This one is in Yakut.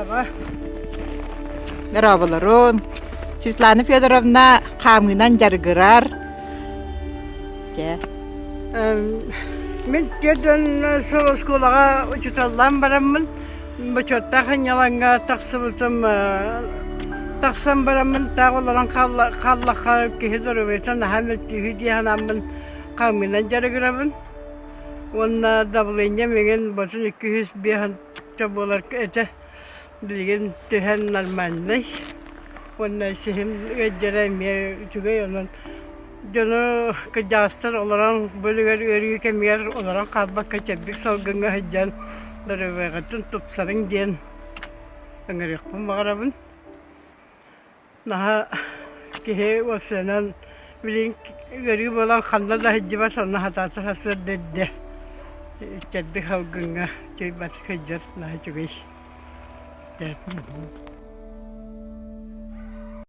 Дорообо. Дорооболорун. Светлана Федоровна хаамыынан дьарыгырар. Чэ. Мин 40 сыл оскуолаҕа учууталлаан бараммын, бочуоттаах сынньалаҥҥа тахсыбытым тахсан бараммын таах олорон хааллахха киһи доруобуйата наһаа мөлтүүһү дии санааммын хаамыынан дьарыгырабын. Уонна давлением иҥин бочун 205 буолар этэ. Билигин түһэн нормальнай. Уонна сиһим ыалдьара эмиэ үчүгэй онон дьону кырдьаҕастар олорон бу үлүгэр ыарыы кэмигэр олорон хаалбакка чэбдик салгыҥҥа сылдьан доруобуйаҕытын тупсарыҥ диэн ыҥырыахпын баҕарабын. Наһаа киһи уопсайынан билигин ыарыы буолан ханна да сылдьыбат онно сатаата сарсыарда эрдэ чэбдик салгыҥҥа чуйбатык сылдьар наһаа үчүгэй.